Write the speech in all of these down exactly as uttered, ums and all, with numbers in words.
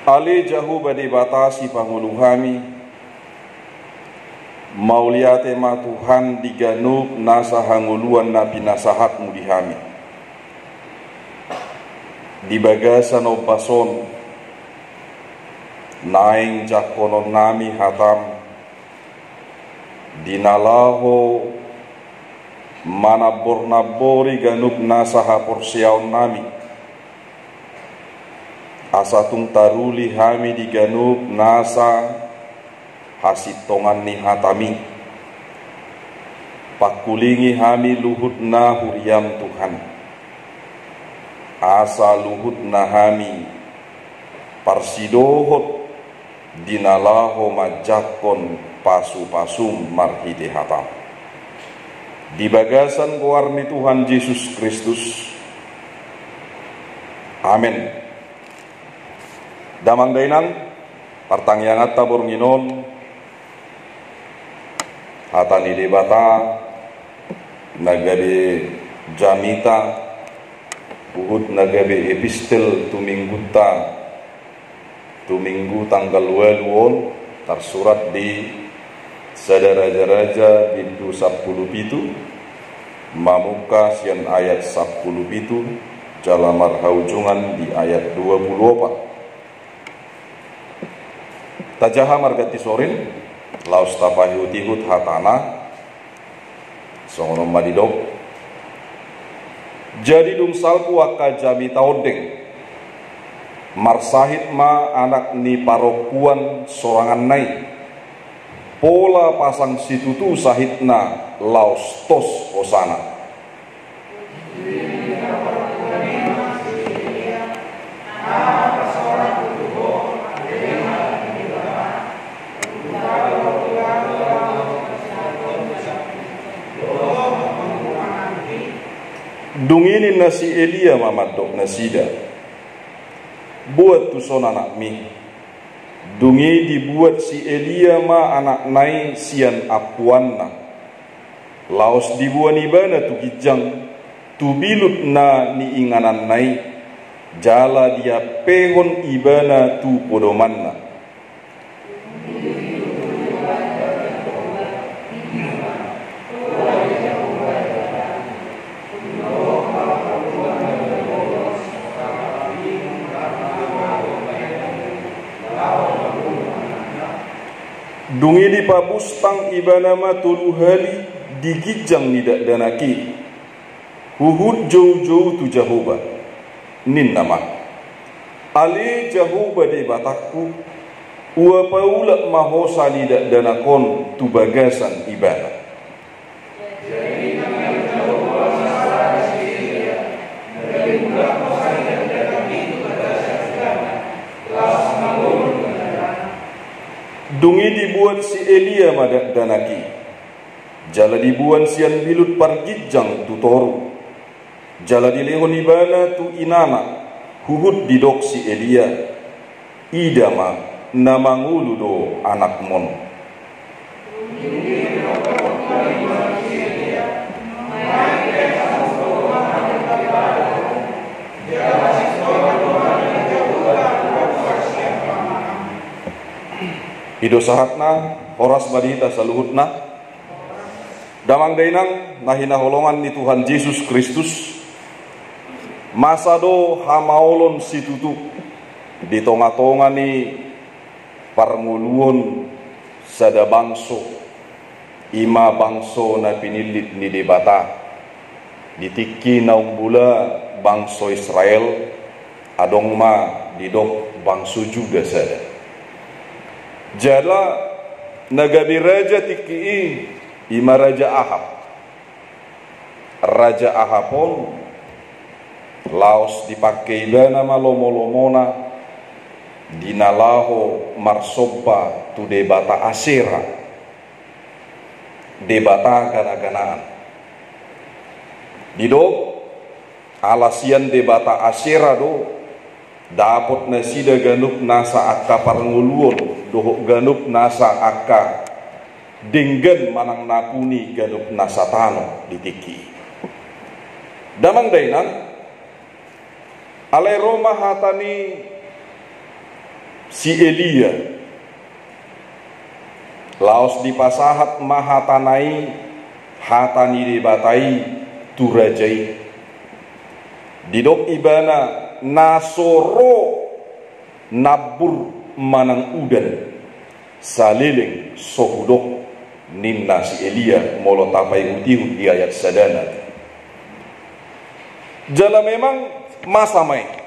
Ale Jahowa Debata sipangolu hami, mauliate ma Tuhan di ganup nasa hangoluan na pinasahatmu di hami. Di bagasan ombas on, naeng jangkonon nami hatam, di na laho manambor-nambori ganup nasa haporseaon nami, asa tung taruli hami di ganup nasa hasintongan ni hatami. Pangkulingi hami luhutna huriam Tuhan, asa luhutna hami parsidohot di na laho manjangkon pasu-pasum marhite hatam. Di bagasan goar ni Tuhan Jesus Kristus. Amen. Damang dainang, partangianganta borngin on, hata ni Debata na gabe jamita, huhut na gabe epistel tu minggunta, tu minggu tanggal ualu on, tarsurat di Sada Raja-raja bindu sampulu pitu, mamungka sian ayat sampulu pitu, jala marhaujungan di ayat dua pulu opat. Tajaha marganti sorin, laos tapaihut-ihut hatana, songon on ma didok. Jadi dung salpu angka jamita ondeng, marsahit ma anak ni parompuan soranganna i, pola pasang situtu sahitna laos tos hosana. Dung i ninna si Elia ma mandok nasida, buat tuson anakmi. Dung i dibuat si Elia ma anakna i sian ampuanna. Laos diboan ibana tu ginjang, tu bilut na niingananna i, jala diampehon ibana tu podomanna. Dung i dipabustang ibana ma tolu hali di ginjang ni dakdanak i, huhut joujou tu Jahowa. Ninna ma, ale Jahowa Debatangku, ua paulak ma hosa ni dakdanak on tu bagasan ibana. Dung i dibuat si Elia ma dakdanak i, jala diboan sian bilut parginjang tu toru. Jala dilehon ibana tu inana, huhut didok si Elia, ida ma, na mangolu do anakmon. I do sahatna, horas ma di hita saluhutna. Damang dainang na hinaholongan ni Tuhan Jesus Kristus, masa do hamaolon situtu di tonga-tonga ni parngoluon sada bangso, i ma bangso na pinillit ni Debata. Di tingki naung mula bangso Israel, adong ma didok bangso Juda sada. Jala na gabe raja tingki i, i ma Raja Ahab. Raja Ahab on, laos dipangke ibana ma lomo-lomona di na laho marsomba tu debata Asera, debata gana-ganaan. Didok, ala sian debata Asera do dapot nasida ganup nasa angka parngoluon dohot ganup nasa angka denggan manang na puni ganup nasa tano di tingki i. Damang dainang, alai ro ma hata ni Si Elia, laos dipasahat ma hatana i, hata ni Debata i tu raja i. Didok ibana, na so ro nambur manang udan, saleleng so hudok, ninna si Elia, molo tapaihutihut di ayat sadana. Jala memang masa ma i.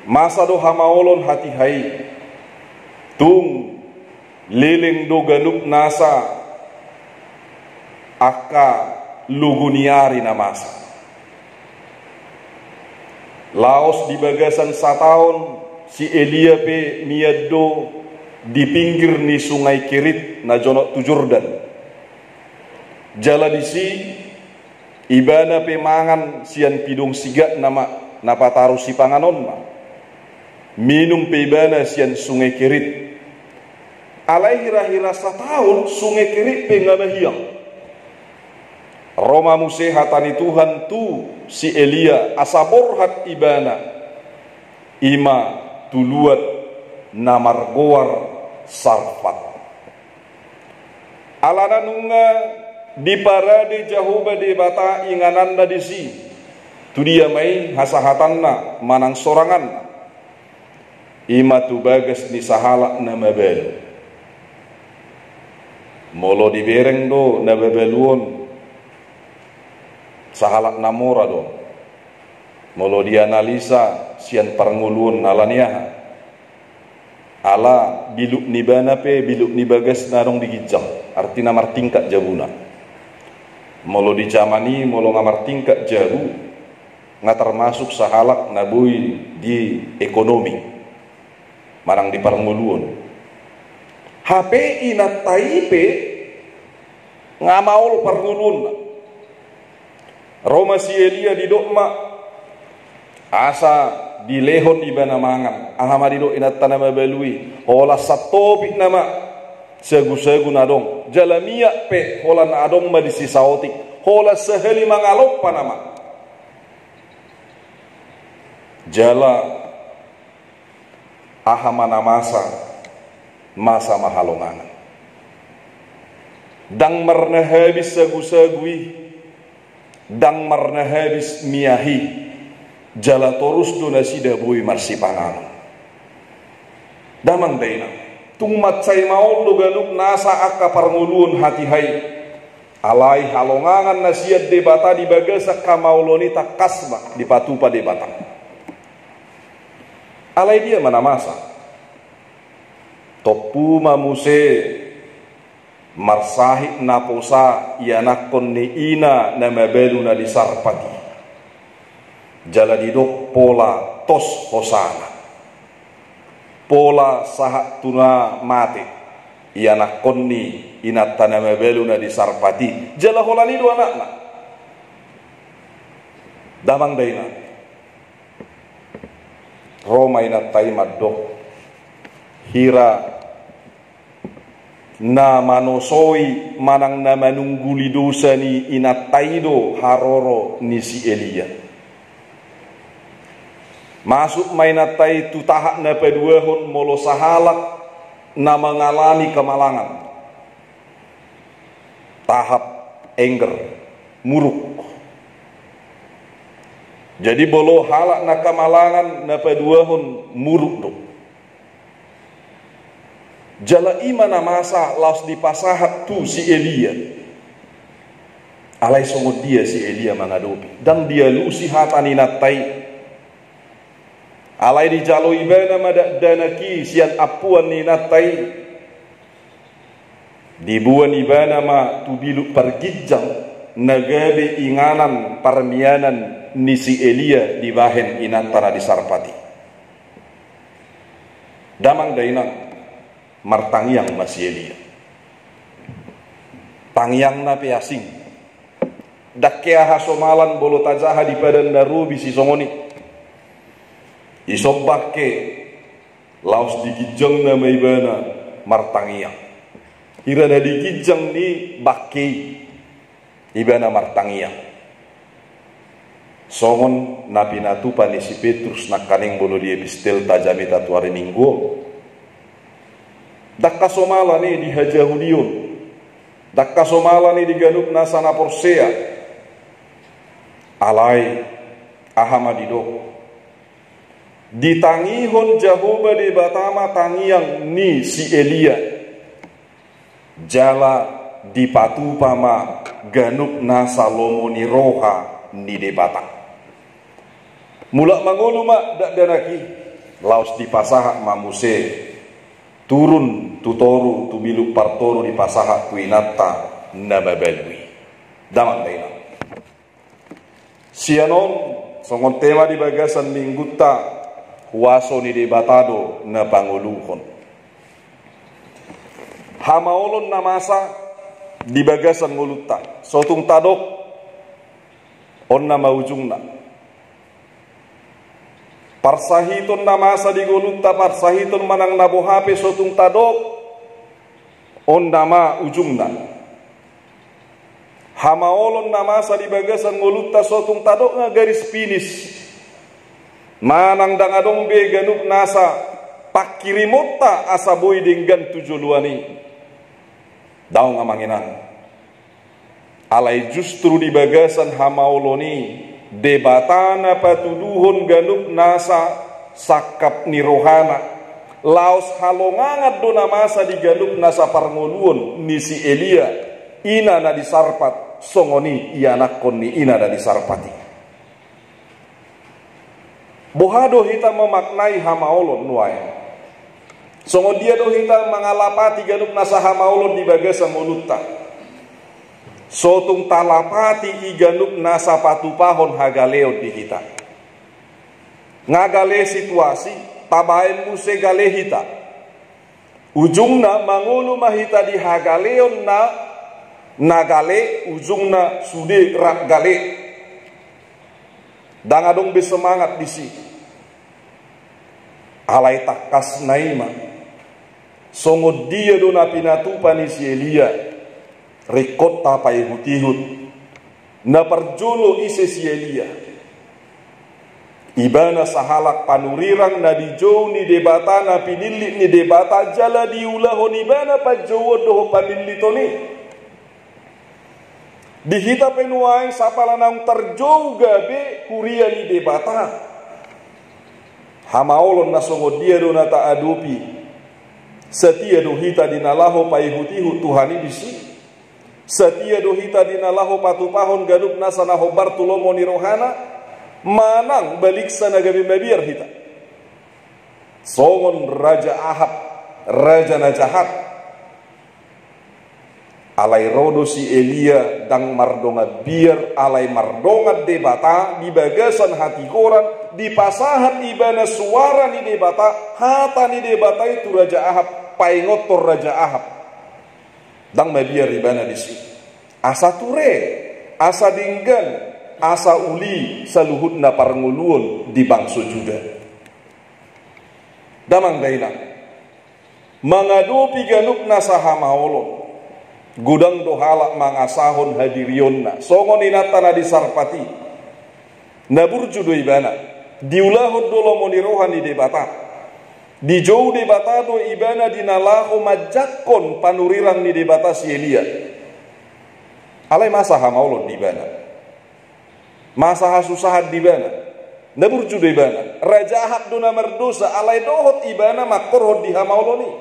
Masa do hamaolon hatiha i. Tung leleng do ganup nasa angka logo ni ari na masa. Laos di bagasan sataon si Elia pe mian do di pinggir ni sungai Kerit na jonok tu Jordan. Jala disi ibana pe mangan sian pidong sigak nama na pataru sipanganonna. Minum pe ibana sian sungai Kerit. Alai hirahira sataon sungai Kerit pe nga mahiang. Ro ma muse hata ni Tuhan tu si Elia asa borhat ibana, ima tu luat na margoar Sarfat. Alana nunga diparade Jahowa Debata ingananna disi, tu dia ma i hasahatanna manang soranganna. Ima tu bagas ni sahalak na mabalu. Molo dibereng do na mabalu on, sahalak na mora do. Molo dianalisa sian parngoluon, alani aha? Ala biluk ni ibana pe biluk ni bagasna adong di ginjang, artina martingkat jabuna. Molo di jaman i, molo nga martingkat jabu, nga termasuk sahalak na boi di ekonomi manang di parngoluon. Hape inanta i pe nga maol parngoluonna. Ro ma si Elia, didok ma asa dilehon ibana mangan. Aha ma didok inanta na mabalu i? Holan santopit nama sagusagu na adong. Jala miak pe holan adong ma disi saotik. Holan sahali mangalompa nama. Jala aha ma na masa? Masa ma halongangan. Ndang marna habis sagusagu i, ndang marna habis miak i, jala torus do nasida boi marsipanganon. Damang dainang, tung mansai maol do ganup nasa angka parngoluon hatiha i. Alai halongangan na sian Debata di bagasan hamaolon i tangkas ma dipatupa Debata. Alai dia ma na masa? Tompu ma muse marsahit naposa ianakhon ni ina na mabalu na di Sarpat i. Jala didok pola tos hosana. Pola sahat tu na mate ianakhon ni inanta na mabalu na di Sarpat i. Jala holan i do anakna. Damang dainang, ro ma inanta i mandok, hira na manosoi manang na manungguli dosa ni inanta i do haroro ni si Elia. Masuk ma inanta i tu tahap na paduahon molo sahalak na mangalami kamalangan. Tahap engger, muruk. Jadi molo halak na kamalangan na paduahon muruk do. Jala ima na masa laos dipasahat tu si Elia. Alai songon dia si Elia mangadopi? Ndang dialusi hata ni inanta i. Alai dijalo ibana ma dakdanak i sian ampuan ni inanta i. Diboan ibana ma tu biluk parginjang na gabe inganan parmianan ni si Elia dibahen inanta na di Sarpat i. Damang dainang, martangiang ma si Elia. Tangiangna pe asing. Ndang hea hasomalan molo tajaha di Padan na Robi sisongon i. Dison bangke, laos di ginjangna ma ibana martangiang. Hira na di ginjang ni bangke i ibana martangiang. Songon na pinatupa ni si Petrus nangkaning molo di epistelta jamita tu ari Minggu on. Ndang hasomala ni di hajahudion, ndang hasomala ni di ganup nasa na porsea. Alai aha ma didok? Ditangihon Jahowa Debata ma tangiang ni si Elia. Jala dipatupa ma ganup nasa lomo ni roha ni Debata. Mulak mangolu ma dakdanak i, laos dipasahat ma muse turun tu toru, tu biluk partoru, dipasahat tu inanta na mabalu i. Damang dainang. Sian on, songon tema di bagasan Minggunta, huaso ni Debata do na pangoluhon. Hamaolon na masa di bagasan ngolunta, so tung tadok, on nama ujungna. Parsahiton na masa di ngolunta, parsahiton manang na boha pe, so tung tadok, on nama ujungna. Hamaolon na masa di bagasan ngolunta, so tung tadok nga garis finish. Manang ndang adong be ganup nasa pangkirimonta asa boi denggan tu joloan i. Daong, amang inang. Alai justru di bagasan hamaolon i, Debata na patuduhon ganup nasa sangkap ni rohana. Laos halongangan do na masa di ganup nasa parngoluon ni si Elia, ina na di Sarpat, songon i ianakhon ni ina na di Sarpat i. Boha do hita memaknai hamaolon nuaeng? Songon dia do hita mangalapati ganup nasa hamaolon di bagasan ngolunta? So tung talapati i ganup nasa patupahon hagaleon di hita. Nga gale situasi, tabaen muse gale hita. Ujungna mangolu ma hita di hagaleon na, na gale, ujungna sude rap gale. Ndang adong be semangat disi. Alai tangkasna i ma, songon dia do na pinatupa ni si Elia, ringkot tapaihutihut. Na parjolo ise si Elia? Ibana sahalak panurirang na dijou ni Debata, na pinillit ni Debata, jala diulahon ibana panjouon dohot pamilliton i. Di hita pe nuaeng, sapala naung tarjou gabe huria ni Debata, hamaolon na songon dia do na taadopi? Satia do hita di na laho paihutihut Tuhan i disi? Satia do hita di na laho patupahon ganup nasa na hombar tu lomo ni rohana? Manang baliksa na gabe mabiar hita, songon Raja Ahab, raja na jahat? Alai ro do si Elia, ndang mardongan biar, alai mardongan Debata, di bagasan hatigoran, dipasahat ibana suara ni Debata, hata ni Debata i tu Raja Ahab, paingothon Raja Ahab. Ndang mabiar ibana disi. Asa ture, asa denggan, asa uli saluhutna parngoluon di bangso Juda. Damang dainang, mangadopi ganup nasa hamaolon, godang do halak mangasahon hadirionna, songon inanta na di Sarpat i. Na burju do ibana, diulahon do lomo ni roha ni Debata. Dijou Debata do ibana di na laho manjangkon panurirang ni Debata si Elia. Alai masa hamaolon di ibana, masa hasusahan di ibana. Na burju do ibana. Raja Ahab do na mardosa, alai dohot ibana mangkorhon di hamaolon i.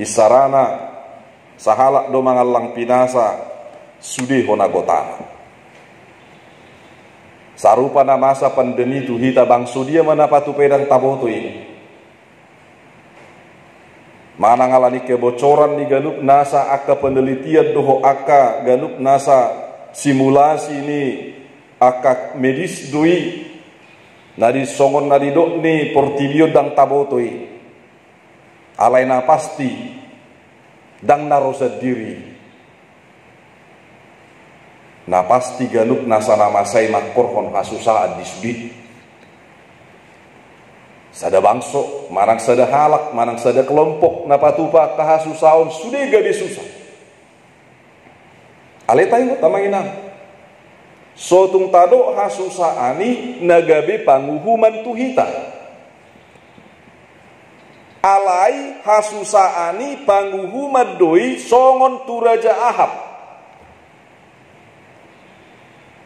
Isarana, sahalak do mangallang pinasa, sude hona gotana. Sarupa na masa pandemi tu hita, bangso dia ma na patupa i, ndang taboto i. Manang ala ni kebocoran ni ganup nasa angka penelitian dohot angka ganup nasa simulasi ni angka medis do i, na di songon na didok ni portibi on ndang taboto i. Alai na pasti, ndang na ro sandiri. Na pasti ganup nasa na masa i mangkorhon hasusaan di sude. Sada bangso, manang sada halak, manang sada kelompok, na patupa angka hasusaon, sude gabe susa. Alai taingot, amang inang, So tung tadok hasusaan i na gabe panguhuman tu hita. Alai hasusaan i panguhuman do i songon tu Raja Ahab.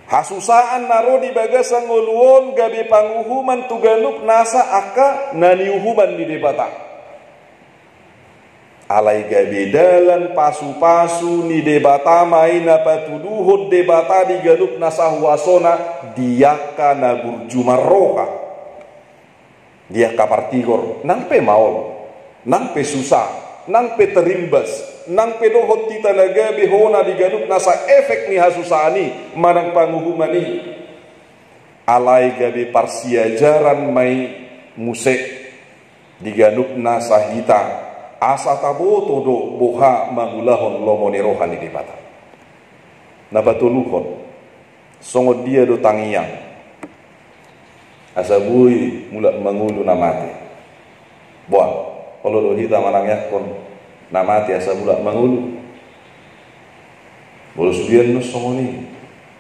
Hasusaan na ro di bagasan ngolu on gabe panguhuman tu ganup nasa angka na niuhuman ni Debata. Alai gabe dalan pasupasu ni Debata ma i na patuduhon Debata di ganup nasa huasona di angka na burju marroha. Di angka partigor, nang pe maol, nang pe susa, nang pe terimbas, nang pe dohot hita na gabe hona di ganup nasa efek ni hasusaan i manang panguhuman i. Alai gabe parsiajaran ma i muse di ganup nasa hita, asa taboto do boha mangulahon lomo ni roha ni Debata. Na patoluhon, songon dia do tangiang asa boi mulak mangolu na mate? Boa, olo do hita manangiangkon na mate asa mulak mangolu? Molo sude annon songon i,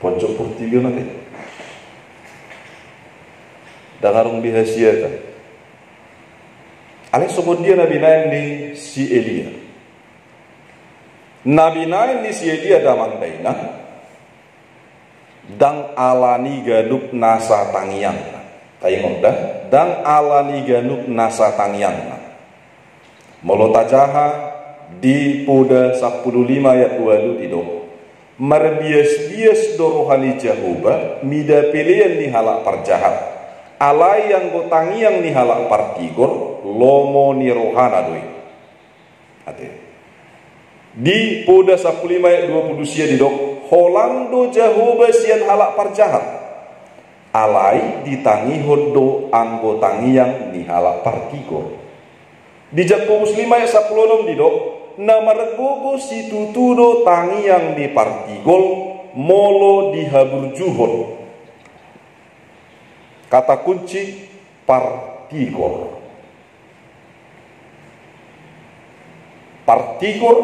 ponjot portibi on ate, ndang adong be hasiatan. Alai songon dia na binaen ni si Elia? Na binaen ni si Elia, damang dainang, ndang ala ni ganup nasa tangiangna. Taingot da, ndang ala ni ganup nasa tangiangna. Molo tajaha di Poda sampulu lima ayat ualu didok, marbiasbias do roha ni Jahowa mida pelean ni halak parjahat. Alai anggo tangiang ni halak partigor, lomo ni rohana do i. Ate. Di Poda sampulu lima ayat dua pulu sia didok, holang do Jahowa sian halak parjahat, alai ditangihon do anggo tangiang ni halak partigor. Di Jakobus lima ayat sampulu onom didok, na margogo situtu do tangiang ni partigor molo dihaburjuhon. Kata kunci, partigor. Partigor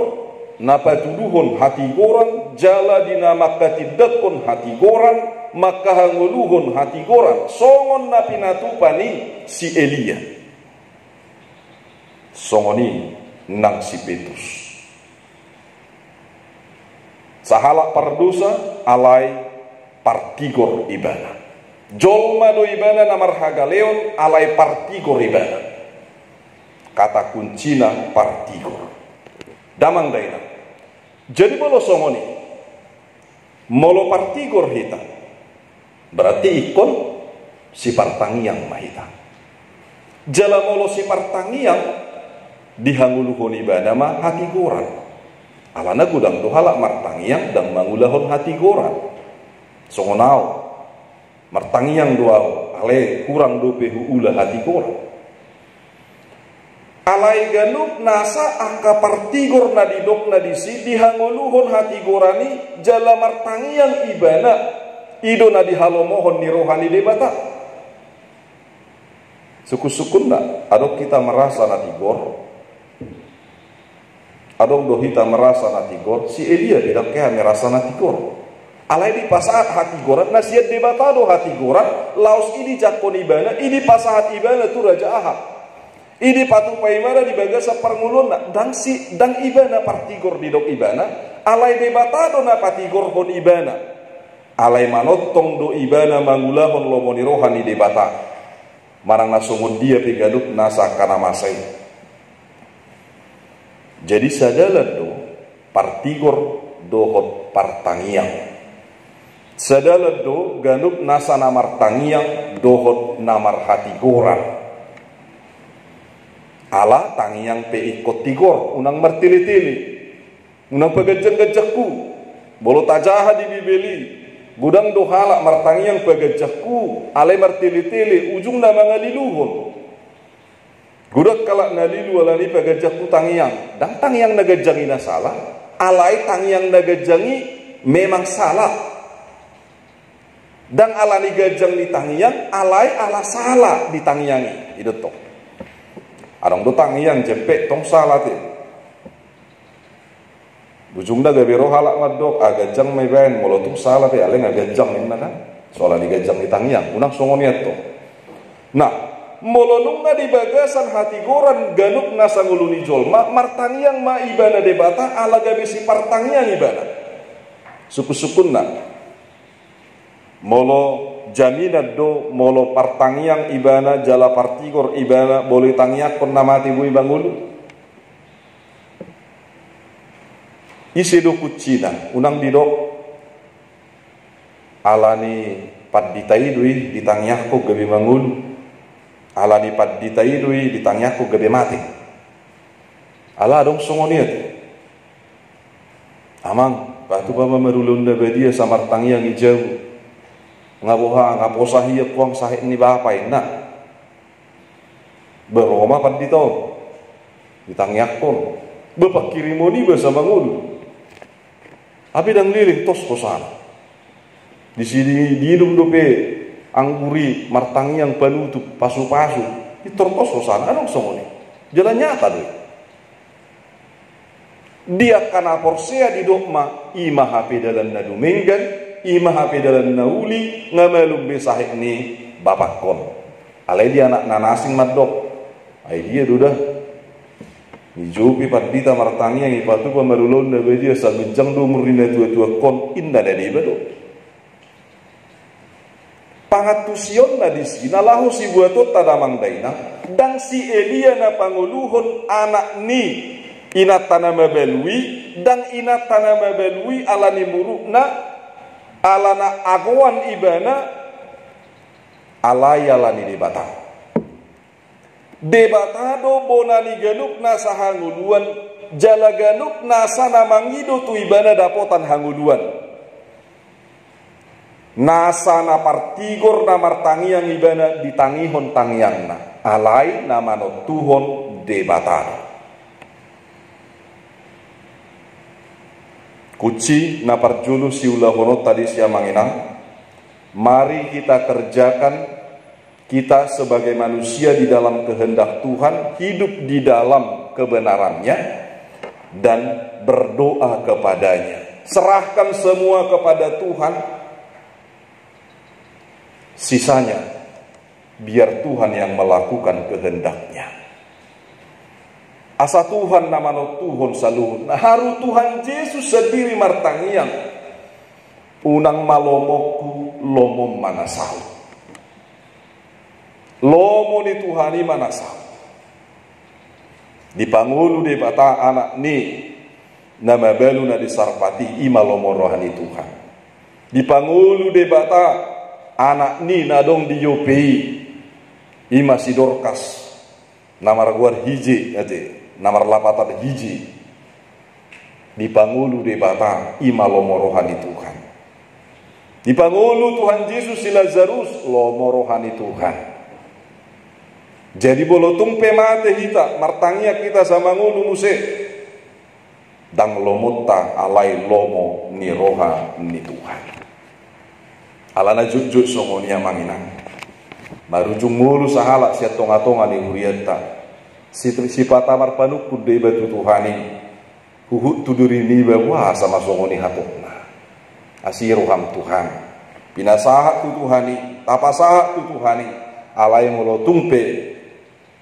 na patuduhon hatigoran, jala di na mangkatindangkon hatigoran, mangkahangoluhon hatigoran, songon na pinatupa ni si Elia. Songon i nang si Petrus. Sahalak pardosa, alai partigor ibana. Jolma do ibana na marhagaleon, alai partigor ibana. Kata kuncina partigor. Damang dainang. Jadi molo songon i, molo partigor hita, berarti ingkon sipartangiang ma hita. Jala molo sipartangiang, dihangoluhon ibana ma hatigoran. Alana godang do halak martangiang ndang mangulahon hatigoran. Songon au, martangiang do au, alai hurang dope huula hatigoran. Alai ganup nasa angka partigor na didokna disi dihangoluhon hatigoran i jala martangiang ibana, i do na dihalomohon ni roha ni Debata. Sungkunsungkunna, adong hita merasa na tigor? Adong do hita merasa na tigor? Si Elia pe ndang hea merasa na tigor. Alai dipasahat hatigoran, na sian Debata do hatigoran, laos i dijangkon ibana, i dipasahat ibana tu Raja Ahab. I dipatupa ibana di bagasan parngoluonna, ndang si, ndang ibana partigor didok ibana, alai Debata do na patigorhon ibana. Alai manongtong do ibana mangulahon lomo ni roha ni Debata. Manang na songon dia pe ganup nasa angka na masa i. Jadi sadalan do partigor dohot partangiang. Sadalan do ganup nasa na martangiang dohot na marhatigoran. Ala tangiang pe ingkon tigor, unang martele-tele. Unang paganjang-ganjanghu. Molo tajaha di Bibel i, godang do halak martangiang paganjanghu, alai martele-tele, ujungna mangaliluhon. Godang halak na lilu alani paganjanghu tangiang. Ndang tangiang na ganjang i na sala, alai tangiang na ganjang i memang sala. Ndang alani ganjang ni tangiang, alai ala sala di tangiang i. I do tong. Adong do tangiang jempek tong sala te. Ujungna gabe ro halak mandok, ah, ganjang ma ibaen, molo tung sala pe alai nga ganjang ninna kan. Soal ni ganjang ni tangiang, unang songon i antong. Nah, molo nunga di bagasan hatigoran ganup na sangolu ni jolma, martangiang ma ibana Debata, ala gabe sipartangiang ibana. Sungkun-sungkunna. Molo jaminan do, molo partangiang ibana, jala partigor ibana, boi ditangiangkon na mate boi mangolu. Ise do kuncina, unang didok, ala ni pandita i do i ditangiangkon gabe mangolu. Ala ni pandita i do i ditangiangkon gabe mate. Ala adong songon i ate. Amang, patupa ma marulaon na badia asa martangiang i jabu. Nga boha, nga posa hian huang sahat ni bapa inna. Ba ro ma pandita on. Ditangiangkon. Ba pangkirimon i ba asa mangolu. Hape ndang leleng tos hosana. Disi di, diinum dope anggur i martangiang panutup, pasu-pasu. Pintor tos hosana, adong songon i. Jala nyata do i. Di angka na porsea didok ma, i ma hape dalan na dumenggan, i ma hape dalan na uli, nga malum be sahat ni bapangkon. Alai di anak na asing mandok, ai dia do da. Dijou pe pandita martangiang, dipatupa marulaon na badia asa ganjang do umur ni natua-tuangkon, inna na deba do. Pangantusionna disi na laho sibuatonta damang dainang, ndang si Elia na pangoluhon anak ni inanta na mabalu i, ndang inanta na mabalu i ala ni murukna, ala na agoan ibana, alai ala ni Debata. Debata do bona ni ganup nasa hangoluan, jala ganup nasa na mangido tu ibana dapotan hangoluan. Nasa na partigor na martangiang ibana ditangihon tangiangna, alai na manontuhon Debata do. Kunci na parjolo siulahononta disi amang inang, mari kita kerjakan Kita sebagai manusia di dalam kehendak Tuhan, hidup di dalam kebenarannya, dan berdoa kepada-Nya. Serahkan semua kepada Tuhan, sisanya biar Tuhan yang melakukan kehendak-Nya. Asa Tuhan na manontuhon saluhutna. Haru Tuhan Jesus sandiri martangiang, unang ma lomoku, lomo ma na saut. Lomo ni Tuhan i ma na saut. Dipangolu Debata anak ni na mabalu na di Sarpat i, i ma lomo roha ni Tuhan. Dipangolu Debata anak ni na adong di Yope i, i ma si Dorkas. Na margoar hije, ate, na marlapatan hije. Dipangolu Debata, i ma lomo roha ni Tuhan. Dipangolu Tuhan Jesus si Lazarus, lomo roha ni Tuhan. Jadi molo tung pe mate hita, martangiang hita asa mangolu muse, ndang lomonta alai lomo ni roha ni Tuhan. Alana jotjot songon i amang inang, marujung ngolu sahalak sian tongatonga ni hurianta. Si, sipata marpanungkun do iba tu Tuhan i, huhut tu diri niba, boasa ma songon i hatopna. Asi roham Tuhan. Pinasahat tu Tuhan i, tapasahat tu Tuhan i, alai molo tung pe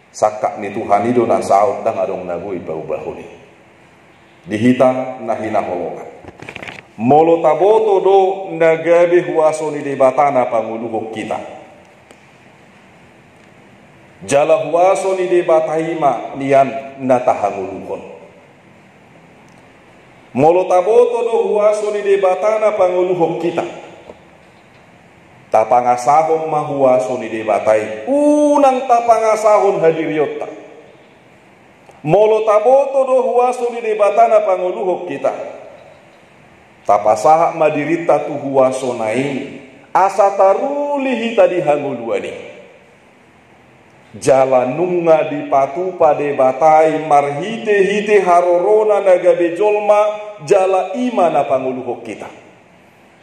sangkap ni Tuhan i do na saut, ndang adong na boi paubahon i. Di hita na hinaholongan, molo taboto do na gabe huaso ni Debata na pangoluhon hita, jala huaso ni Debata i ma nian na tahangoluhon. Molo taboto do huaso ni Debata na pangoluhon hita, tapangasahon ma huaso ni Debata i, unang tapangasahon hadirionta. Molo taboto do huaso ni Debata na pangoluhon hita, tapasahat ma dirinta tu huasona i, asa taruli hita di hangoluan i. Jala nunga dipatupa Debata i marhitehite harorona na gabe jolma, jala i ma na pangoluhon hita.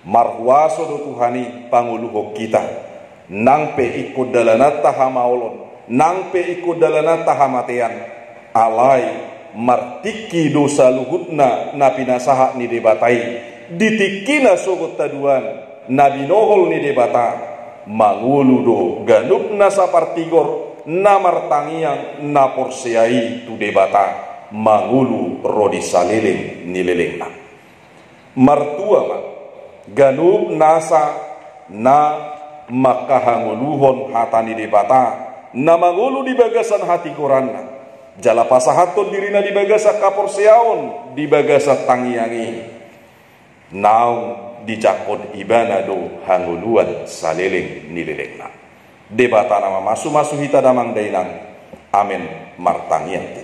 Marhuaso do Tuhan i pangoluhon hita. Nang pe ingkon dalananta hamaolon, nang pe ingkon dalananta hamatean, alai Martingki do saluhutna na pinasahat ni Debata i, di tingki na sogot haduan na binohol ni Debata, mangolu do ganup nasa partigor na martangiang na porsea i tu Debata, mangolu ro di saleleng ni lelengna. Martua ma ganup nasa na mangkahangoluhon hata ni Debata, na mangolu di bagasan hatigoranna, jala pasahathon dirina di bagasan haporseaon, di bagasan tangiang i, naung dijangkon ibana do hangoluan saleleng ni lelengna. Debata na mamasumasu hita damang dainang. Amen. Martangiang hita.